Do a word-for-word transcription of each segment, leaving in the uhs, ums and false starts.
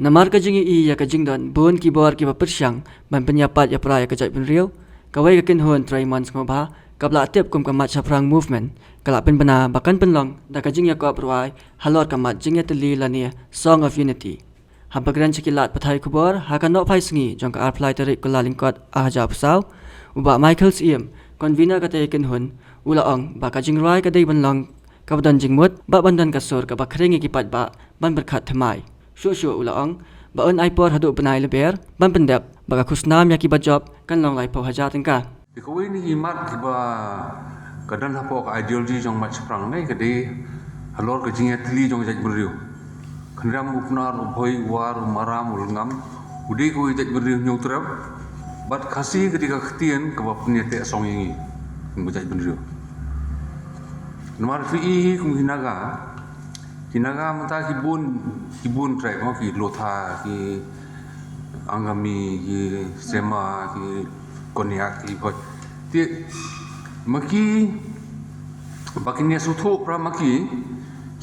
Namar ka jingïohi ïa ka jingdon bun ki bor kiba pyrshang ban pynïapait ïapra ïa ka jaitbynriew, kawei ka kynhun trei mon sngewbha kaba la tip kum ka Mat Shaphrang Movement ka la pynbna ba kan pynlong da ka jingïakop rwai halor ka mat jingïatylli lane Song of Unity. Haba kren sha ki lad pathai khubor ha ka nohphai sngi jong ka arphew lai tarik Kyllalyngkot arhajar arphew saw, u Bah Michael Syiem, convener kata ka kynhun, u la ong ba ka jingrwai ka dei ban long kaba don jingmut bad ban don ka sur kaba khring ïa ki paidbah ban pyrkhat thymmai. Shuh shuh u la ong ba un ai por haduh bnai Lber ban pyndep ba ka khusnam ïa kiba jop kan long laiphew hajar tyngka. Te kawei na ki mat kiba ka don hapoh ka ideology jong Mat Shaphrang ne ka dei halor ka jingïatylli jong ka jaitbynriew. Khynriam u Pnar, u Bhoi, u War, u Maram, u Lyngngam, u dei kawei ka jaitbynriew Hynñiewtrep. Bad Khasi ka dei ka ktien kaba pynïateh song ïa ngi kum ka jaitbynriew. Namar phi i hi kum ki Naga, ki Naga mynta ki bun, ki bun tribe mo, ki Lotha, ki Angami, ki Sema, ki Konyak, ki Bhoi. Te ma ki ba kin ïasngewthuh para ma ki,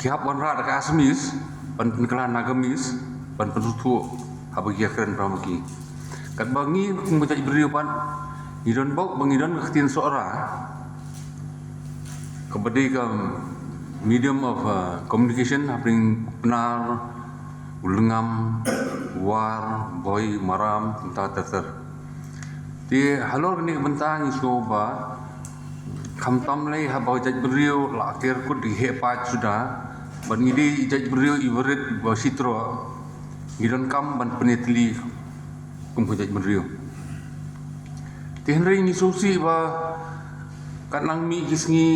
ki hap wanrah da ka Assamese ban pynkylla Nagamese ban pynsngewthuh haba ki ïakren para ma ki. Katba ngi kum ka jaitbynriew pat ngi don bok ba ngi don ka ktien Sohra kaba dei ka medium of uh, communication hapdeng u Pnar, u Lyngngam, u War, Bhoi, Maram, kumta ter ter. Te halor kane ka bynta ngi sngew ba khamtam lei haba ka jaitbynriew la ker kut da ki heh paid suda, bad ngi dei jaitbynriew iba rit ba shitroh, ngi donkam ban pynïatylli kum ka jaitbynriew. Te hynrei ngi sngewsih ba katnang mih ki sngi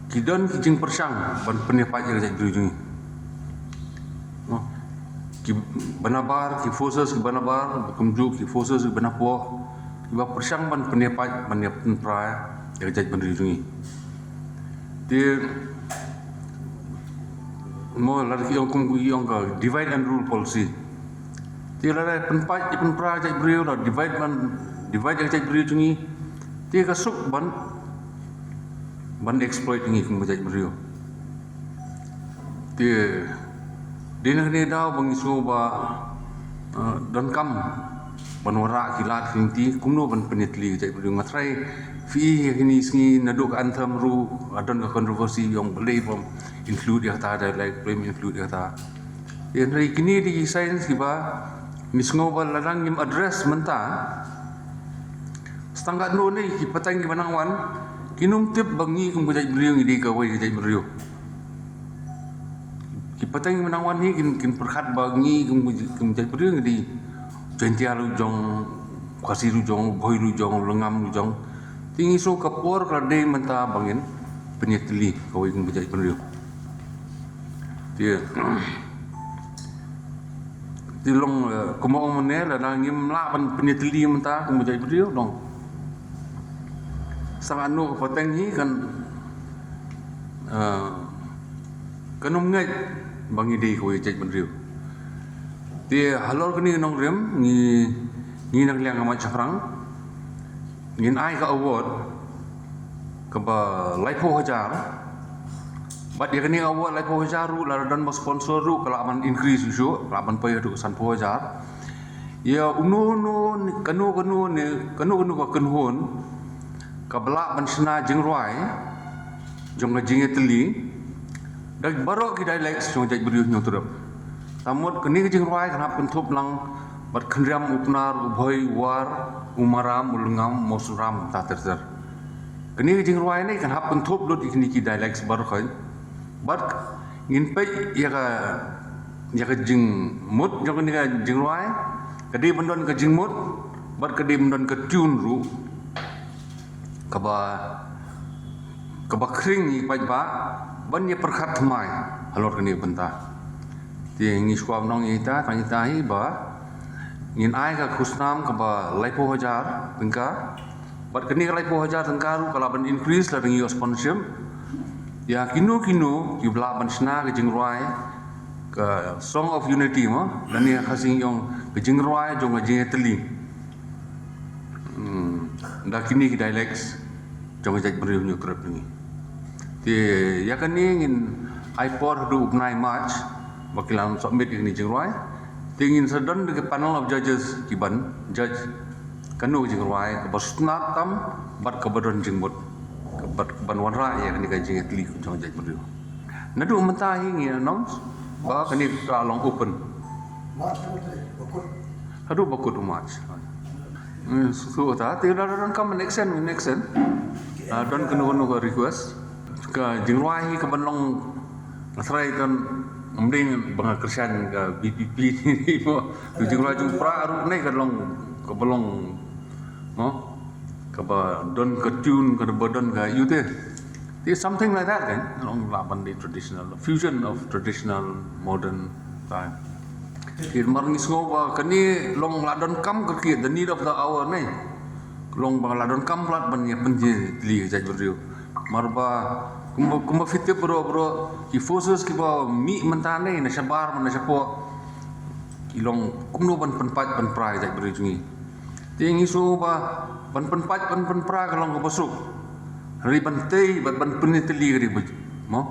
ki don ki jingpyrshang ban pynïapait ïa ka jaitbynriew jong ngi. No. Kiba nabar, ki forces kiba nabar, kumjuh ki forces kiba napoh, kiba pyrshang ban pynïapait, ban ïapynpra ïa ka jaitbynriew jong ngi. Te mo lada ki ong kum ki ong ka divide and rule policy. Te lada pynpait, pynpra jaitbynriew, lada divide ban, divide ïa ka jaitbynriew jong ngi. Te ka suk ban, ban exploit ngi kum ka jaitbynriew. Te dei na kane ka daw ba ngi sngew ba uh, donkam ban wanrah ki lad ki lynti kumno ban pynïatylli ka jaitbynriew. Nga tharai phi i ha kine ki sngi naduh ka anthem ruh ka don ka controversy ïa ong balei bym include ïa kata dialect, balei bym include ïa kata. Te hynrei kine dei ki signs kiba ngi sngew ba lada ngim address mynta, sa tang katno ne ki pateng kiba nang wan kin ym tip ba ngi kum ka jaitbynriew ngi dei kawei ka jaitbynriew. Ki pateng kiba nang wan hi kin, kin pyrkhat ba ngi kum, kum jaitbynriew ngi dei Jaiñtia ruh jong, Khasi ruh jong, Bhoi ruh jong, Lyngngam ruh jong. Te ngi sngew ka por ka la dei mynta ba ngin pynïatylli kawei kum ka jaitbynriew. Te te long, eh, kumba ong mynne, lada ngim lah ban pynïatylli mynta kum ka jaitbynriew, long sa katno ka pateng hi kan, eh, kan ym ngeit ba ngi dei kawei ka jaitbynriew. Te halor kane ka nongrim ngi, ngi na ka liang ka Mat Shaphrang ngin ai ka award kaba laiphew hajar. Bad ïa kane ka award laiphew hajar ruh lada don ba sponsor ruh ka lah ban increase shuh, ka lah ban poi haduh sanphew hajar. Ïa uno uno ne, kano kano ne, kano kano ka kynhun kaba lah ban shna jingrwai jong ka jingïatylli da baroh ki dialects jong ka jaitbynriew Hynñiewtrep. Te mut kane ka jingrwai kan hap kynthup lang bad Khynriam, u Pnar, u Bhoi, u War, u Maram, u Lyngngam, u Mawsynram, kumta ter ter. Kane ka jingrwai ne kan hap kynthup lut ïa kine ki dialects baroh khoit. Bad ngin peit ïa ka, ïa ka jingmut jong kane ka jingrwai, ka dei ban don ka jingmut bad ka dei ban don ka tune ruh kaba, kaba khring ïa ki paidbah ban ïa pyrkhat thymmai halor kane ka bynta. Te ngi shu kwah ban ong ïa ita, tang ita hi ba ngin ai ka khusnam kaba laiphew hajar tyngka. Bad kane ka laiphew hajar tyngka ruh ka lah ban increase lada ngi ïoh sponsorship. Ïa kino kino kiba lah ban shna ka jingrwai ka Song of Unity mo, lane ha Khasi ngi ong ka jingrwai jong ka jingïatylli. Hmm, da kine ki dialects jong ka jaitbynriew Hynñiewtrep jong ngi. Te ïa kane ngin ai por haduh u bnai March ba ki lah ban submit ïa kine ki jingrwai. Te ngin sa don da ka panel of judges ki ban judge kano ka jingrwai kaba sngewtynnat tam bad kaba don jingmut, kaba, ban wanrah ïa kane ka jingïatylli jong jaitbynriew. Naduh mynta hi ngi announce ba kane ka long open. March, bakut. Haduh bakut u March. Hmm, su, su ta te da don kam next, next. Ah, don kano kano ka request. Ka jingrwai hi ka ban long, nga tharai don, ym dei ba nga kyrshan ka V P P ni mo. Tu jingrwai jong u Prah ruh ne ka long, ka ba long, mo, kaba don ka tune, kaba don ka ïu te. Te something like that kan. Long lah ban dei traditional, fusion of traditional, modern time. Te mar ngi sngew ba kane long lah donkam kyrkieh, the need of the hour ne. Long ba lah donkam palat ban ïa pynjylliew ïa ka jaitbynriew. Mar ba kumba, kumba phi tip baroh baroh ki forces kiba mih mynta ne na shabar, na shapoh, ki long kumno ban pynpait pynpra ïa ka jaitbynriew jong ngi. Te ngi sngew ba ban pynpait ban pynpra ka long kaba suk. Hynrei ban tei bad ban pynïatylli ka dei ba, mo,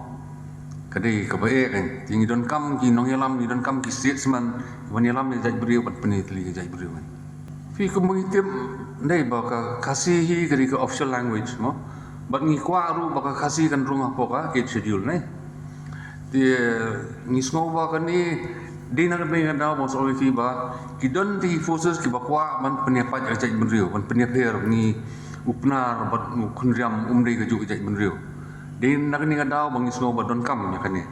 ka dei kaba eh kan. Te ngi donkam ki nongïalam, ngi donkam ki statesman ban ïalam ïa ka jaitbynriew, ban pynïatylli ïa ka jaitbynriew kan. Phi, kumba ngi tip, dei ba ka Khasi hi ka dei ka official language, mo. Bad ngi kwah ruh ba ka Khasi kan rung hapoh ka Eighth Schedule ne. Te ngi sngew ba kane dei na kane ka daw ba sngewbha ba ki don ki forces kiba kwah ban pynïapait ïa ka jaitbynriew, ban pynïapher, ngi u Pnar bad u Khynriam um dei kajuh ka jaitbynriew. Dei na kane ka daw ba ngi sngew ba donkam ïa kane.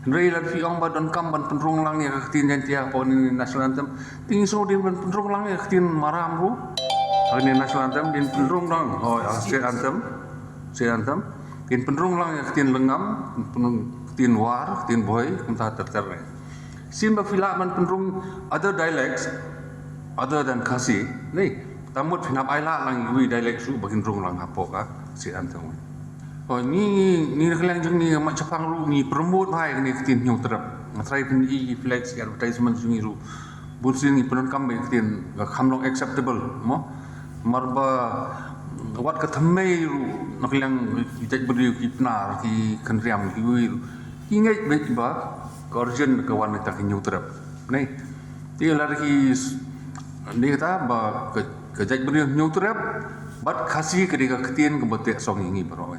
Hynrei lada phi ong ba donkam ban pynrung lang ïa ka ktien Jaiñtia hapoh kane ka national anthem, te ngi sngew dei ban pynrung lang ïa ka ktien Maram ruh ha kane ka national anthem, dei pynrung lang, oh, ïa ka state anthem, state anthem. Dei pynrung lang ïa ka ktien Lyngngam, pynrung ktien War, ktien Bhoi, kumta ter ter ne. Shisien ba phi lah ban pynrung other dialects other than Khasi ne. Te mut phin hap ailad lang ïa kiwei dialect ruh ba kin rung lang hapoh ka state anthem. Oh, ngi, ngi na ka liang jong ngi, ka Mat Shaphrang ruh ngi promote bha ïa kane ka ktien Hynñiewtrep. Nga tharai phin i ki flex, ki advertisement jong ngi ruh, bunsien ngi pyndonkam ba ïa ka ktien ka kham long acceptable, mo. Mar ba wat ka thymmei ruh na ka liang ki jaitbynriew, ki Pnar, ki Khynriam, kiwei ruh ki ngeit beit ba ka origin ka wan na ka Hynñiewtrep ne. Te lada ki s-, ne kata ba ka, ka jaitbynriew Hynñiewtrep bad Khasi ka dei ka ktien kaba teh song ïa ngi baroh.